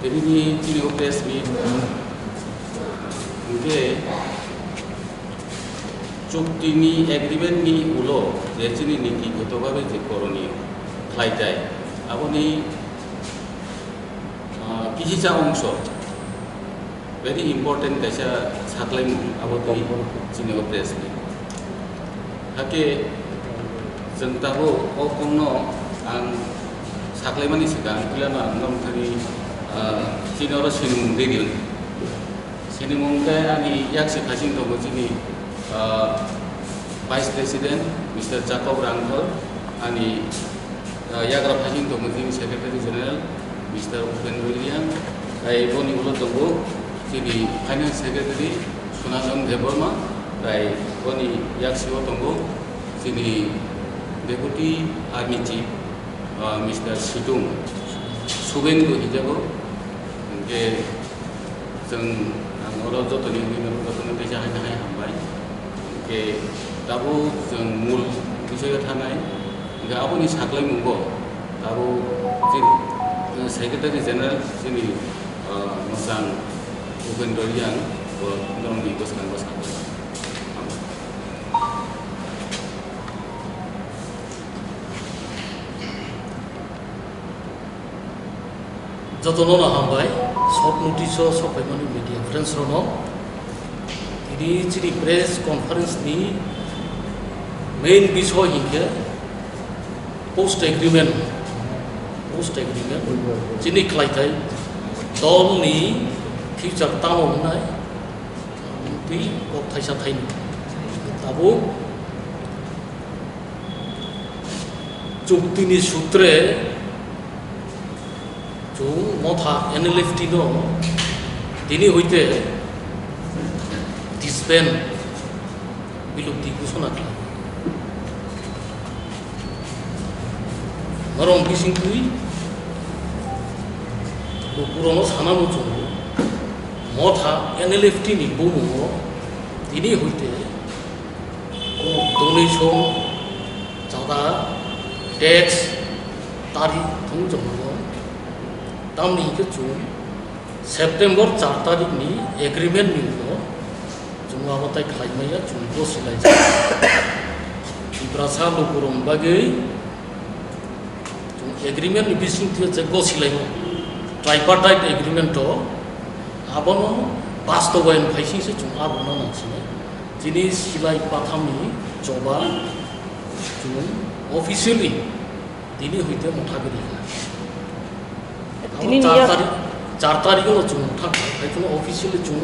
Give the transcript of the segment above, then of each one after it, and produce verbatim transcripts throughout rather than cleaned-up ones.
Tini chini o press meet hwnkhe chukti ni agreement ni ulo je chini niti goto babe je koroniyo khlai tai, aboni, ah, kisi cha ongso very important kaisa saklaimung abo twi chini o press meet. Hakhe chwng tabuk o kokno ang saklaimani swkang puilano ang norok thani, ah, chini oro sinimung rini. Sinimung khe ani yaksi phasing tongo chini, ah, Vice President Mister Jacob Rangthor, ani, ah, yagra phasing tongo chini Secretary General Mister Upendra Reang, tai boni ulo tongo chini Finance Secretary Sunajon Debbarma, tai boni yaksio tongo chini Deputy Army Chief, ah, Mister Situng Subendu hijago, hwnkhe chwng ang oro jotoni wngwi norok jotono teisa hai hai hambai. Hwnkhe tabuk chwng mul bisoyo thanai, hwnkhe aboni saklaimungo tabuk chini, uh, Secretary General chini, uh, mwchang Upendra Reang bo norokni bwskango saklai. Jotono no hambai, short notice o sokphaimani media friends rokno. Tini chini press conference ni main bisoy hinkhe post agreement, post agreement chini khlaitai dol ni future tamo hwnai twi kok thaisa thaini. Tabuk chukti ni sutre chwng motha N L F T no tini hoite disband, bilupti ghosona khlai. Norok bising twi bo purono sana muchungo motha N L F T ni bumungo tini hoite Donation, chada, tax, tari thung jongno. Tamni hingke chwng September char tarik ni agreement ni ulo chwng abo tai khlai maya chwng go silai jak. Tiprasa lukurok bagwi Chwng agreement ni bising twi je go silaimo, tripartite agreement o, abono bastobayon phaising se chwng abono nangsinai. Chini silai pathamni choba chwng officially tini hoite motha giri kha. Abo Tini char niya- tarik, char tarik no chwng motha kha, hai kheno officially chwng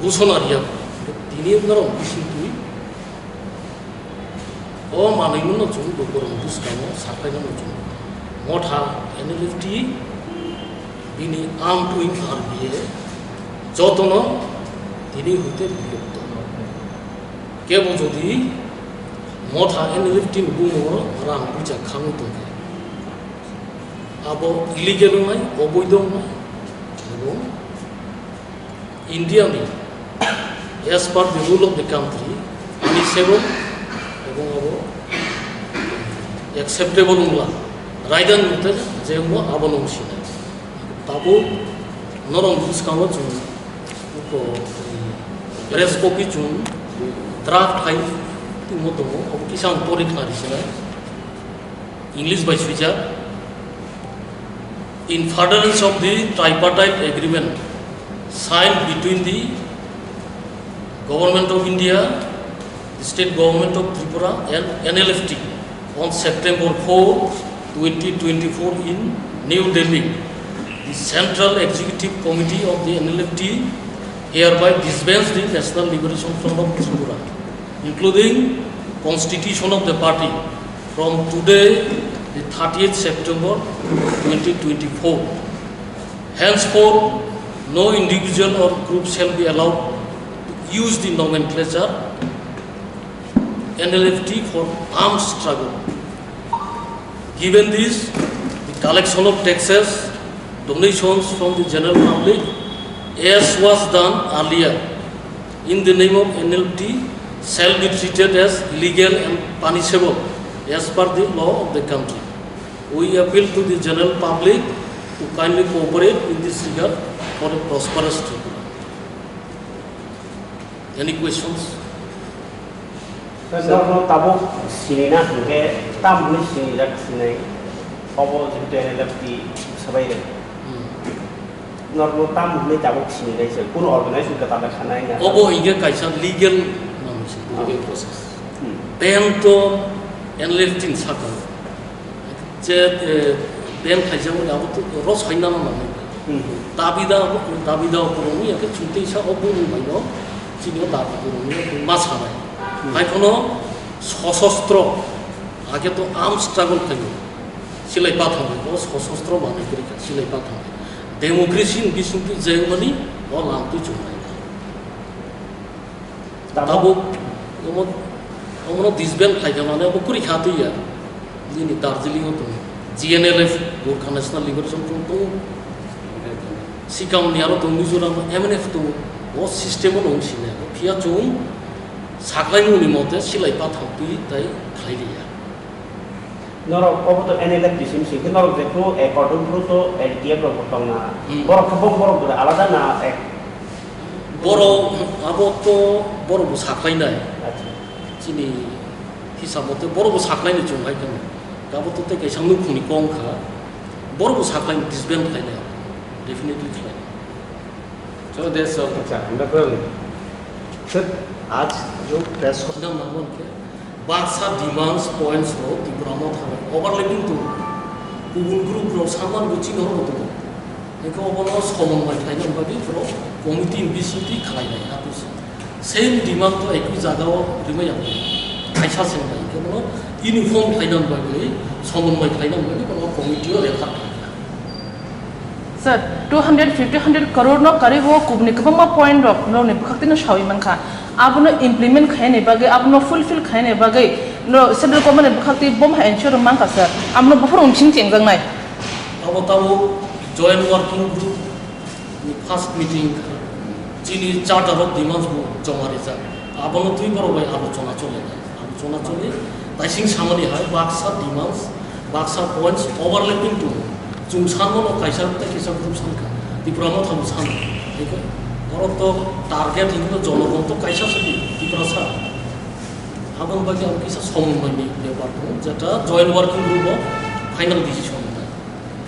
ghosona riya. Tini norok bising twi O manwi no chwng bo borok bwskango sapai no chwng motha N L F T bini armed wing R B A jotono tini hoite biyokto. Kebo jodi motha N L F T ni bumo rang puisa khangwi tongkhe abo illegal wngnai, oboido wngnai, ebong India ni as per the rule of the country, punishable ebong abo acceptable wngla. Raida ni mothe je wngmo abo no wngsinai. Tabuk norok bwskango chwng uko press copy chwng draft hai tongmo tongo, abo kisa ang pori khna risinai. English bai swijak, in furtherance of the tripartite agreement signed between the Government of India, the State Government of Tripura and N L F T on September four, twenty twenty-four in New Delhi, the Central Executive Committee of the N L F T hereby disbands the National Liberation Front of Tripura, including constitution of the party from today, the thirtieth September twenty twenty-four. Henceforth, no individual or group shall be allowed to use the nomenclature N L F T for armed struggle. Given this, the collection of taxes, donations from the general public, as was done earlier, in the name of N L F T, shall be treated as illegal and punishable as per the law of the country. We appeal to the general public To kindly cooperate in this regard for a prosperous Tripura. Any questions? Sir, norok tabuk sinina hwnkhe tam hwnwi sinijak sinai obo je N L F T sabai rw. Hmm. Norok tam hwnwi tabuk sinilai sir, kuno organization kwtal khanai na. Obo hwnkhe kaisa legal manwi se, legal process. Hmm. Then to N L F T ni sakao je, eh, ban khaijak wngkha, abo to ro soinano nangnai. Hmm. Dabi da, dabi da kwrwngwi ya khe chwng teisa o bumung bai no chini o dabi kwrwngwi ma sanai. Hmm. Hai phano sosostro, age to arm struggle khaio. Silai pathang bai, o sosostro manwi kwrwi kha, silai pathang bai. Democracy ni bisingtwi jengmani o lamtwi chumnai. Tabuk omo, omono disband khlaikha mane obo kwrwi kha twi ya. Nini Darjeeling o tongo. G N L F, Gorkha National Liberation Front tongo. Sikang ni aro tongo Mizoram o M N F tongo. O system o nung sine. Phiya chwng saklai mung ni mote silai pathang twi tai khlai liya. Norok obo to N L F T simi sing khe norok jephru according phru to L T F rok bo tongna. Hmm. Borok khe bo borok bwrwi alada na ek. Borok abo to borok bo saklainai. Acha. Chini hisab mote borok bo saklainai chwng hai kheno. Abo to tei kaisa nukhungni kong kha. Borok bo saklainai disband khlainai. Definitely khlainai. So that's all. Acha, hambai kwrwng. Sir, aaj jo press con- Baksa demands points rok Tipra Motha bai overlapping tongo. Kubun group rok saman bo chini horo tongo. Hingke obono somonmai khlaina bagwi borok committee ni bisingtwi khlainai, abo se. Same demand to ekui jaga o rimai ya. Kaisa se wngnai. Hingke bono uniform khlaina bagwi, somonmai khlaina bagwi bono committee o refer khlainai. Sir, two hundred fifty, hundred crore no karibo kubni kwbangma point rok norokni bwkhaktino sawi mankha. Abono implement khainani bagwi, abono fulfill khainani bagwi no central government ni bwkhaktwi bomo hai ensure mankha, sir. Abono buphuru bising chengjaknai. Abo tabuk joint working group ni first meeting chini charter of demands bo joma rijak. Abono twi borok bai alochona chole. Alochona choli, taising samani hai baksa demands, baksa points overlapping tongo. Chwng sanmano kaisa tei kisa group sankha, Tipra Motha bo sano. Hingke borok to target hingke jonogon to kaisa se di, Tiprasa. Aboni bagwi ang kisa somonmani bepar tongo, jeta joint working group o final decision wngnai.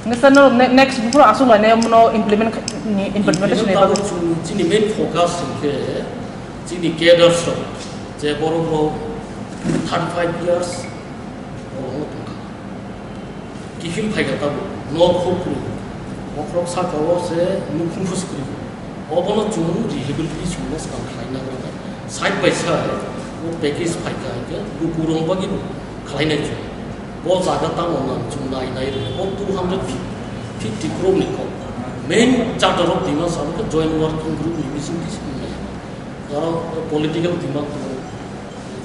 Hingke sir, no ne-, next buphuru aswk lainai, no implement kha-, ni implementation ni bagwi. Implement tabuk chwng chini main focus hingke chini cadres rok, je borok rok thirty five years borok no tongkha. Kiphil phaikha tabuk, nok huk kwrwi, bokhorok saka o se nukhung phus kwrwi. Obono chwng rehabilitation no swkang khlai nagra. Side by side o package phaikha hingke lukurok bagwi bo khlainai chwng. Bo jaga tamo nang chwng nai nai rw. Bo two hundred fifty crore ni kok. Main charter of demands abo khe joint working group ni bising bising nai. Aro political demand tongo,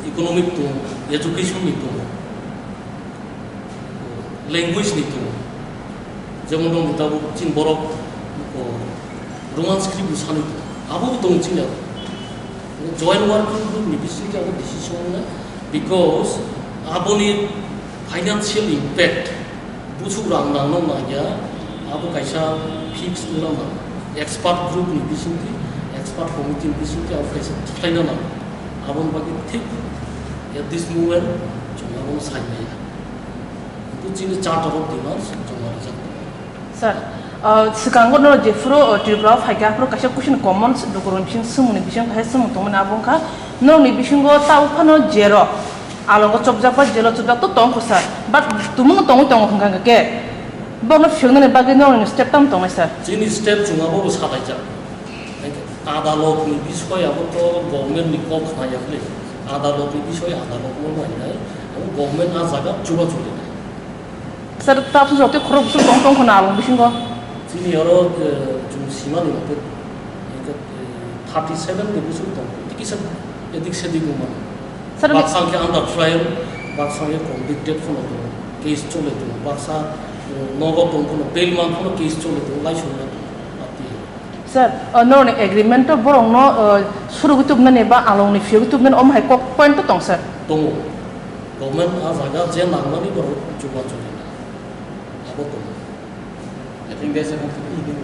economic tongo, education ni tongo, language ni tongo. Jemon tongo tabuk chini borok, o, Roman script bo sanwi tongo. Abo bo tongo chini abo. Joint working group ni bisingtwi abo decision wngnai, because aboni financial impact buchuk rang nangno nangya, abo kaisa fix wngna nang. Expert group ni bisingtwi, expert committee ni bisingtwi abo kaisa thikhlaina nang. Aboni bagwi thik at this moment chwng abono sai maya. Kintu chini charter of demands chwng rijak. Sir, uh, swkango no jephuru, uh, Tripura o phaikha, aphuru kaisa question common lukurokni bising swngmungni bising kaisa swngmung tongmani, abo wngkha norokni bisingo tabuk phano jero alongo chopjak ba jelo chopjak to tongkho sir, but tumungno tongwi tongo hwnkha hwnkhe borokno phiyoknani bagwi norokni step tamo tongnai sir? Chini step chwng abo bo salaijak. Adalotni bisoi abo to government ni kok khna yakle. Adalotni bisoi adalotno nainai, abo government a jaga chubachu rinai. Sir, ta phung jotoi khorok bwswk tong tong khwna along bisingo? Chini oro, eh, chwng simani mote, eh, thirty seven ni bwswk tong, tei kisa edik sedik wng mano. Sir, baksa hwnkhe under trial, baksa hwnkhe convicted phano tongo, case chole tongo, baksa, eh, nogo tong phano, bail man phano case chole tongo, laisongo tongo, ati. Sir, o norokni agreement o borokno, o, surugwi tubunani ba alongni phiyogwi tubunani omo hai kok point to tong, sir? Tongo. Government a jaga je nangmani borok chubachu rinai. Abo tongo. English-o